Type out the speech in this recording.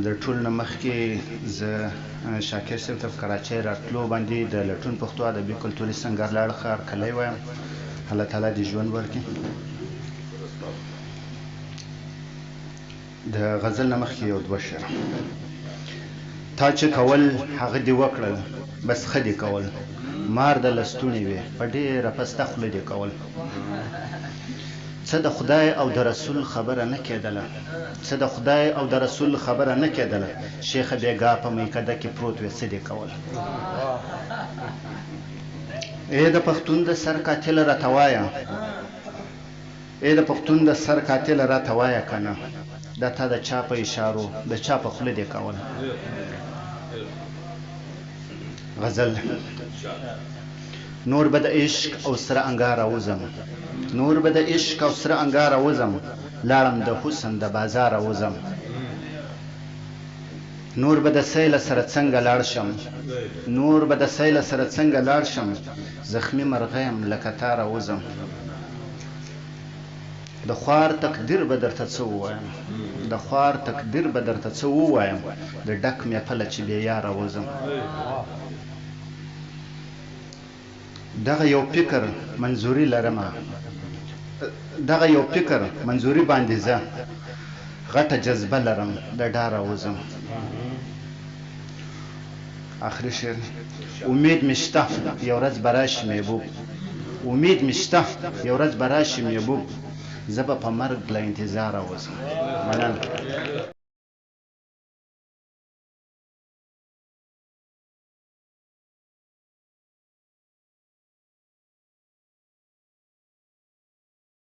د ټولو نه مخکې زه شاکر صاحب ته په کراچۍ راتلو باندې د لټون پښتو ادبي کلتوري سنګر له اړخه هرکلی وایم. الله تعالی دې ژوند ورکړي. د غزل نه مخکې یو دوه شعره. تا چې کول هغه دې وکړل، بس ښه دې کول. مار د لستوڼي وې، په ډېره پسته خوله دې کول. څه د خدای او د رسول خبره نه کېدله، څه د خدای او د رسول خبره نه کېدله، شیخه بېګا په میکده کې پروت وې څه دې کول. ای د پښتون د سر قاتله راته وایه، ای د پښتون د سر قاتله راته وایه کنه، دا تا د چا په اشارو د چا په خوله دې کول. غزل. نور به د عشق او سره انګاره وځم، نور به د عشق او سره انګاره وځم، لاړم د حسن د بازاره وځم. نور به د سیله سره څنګه لاړ شم، نور به د سیله سره څنګه لاړ شم، زخمي مرغه یم له کتاره وځم. د خوار تقدیر به درته څه ووایم، د خوار تقدیر به درته څه ووایم، د ډک محفله چې بې یاره وځم. دغه یو فکر منظوري لرمه، دغه یو فکر منظوري باندې زه غټه جذبه لرم د ډاره وځم. اخري شعر. امید مې شته یو ورځ به راشي محبوب، امید مې شته یو ورځ به راشي محبوب، زه به په مرګ له انتظاره وځم. مننه.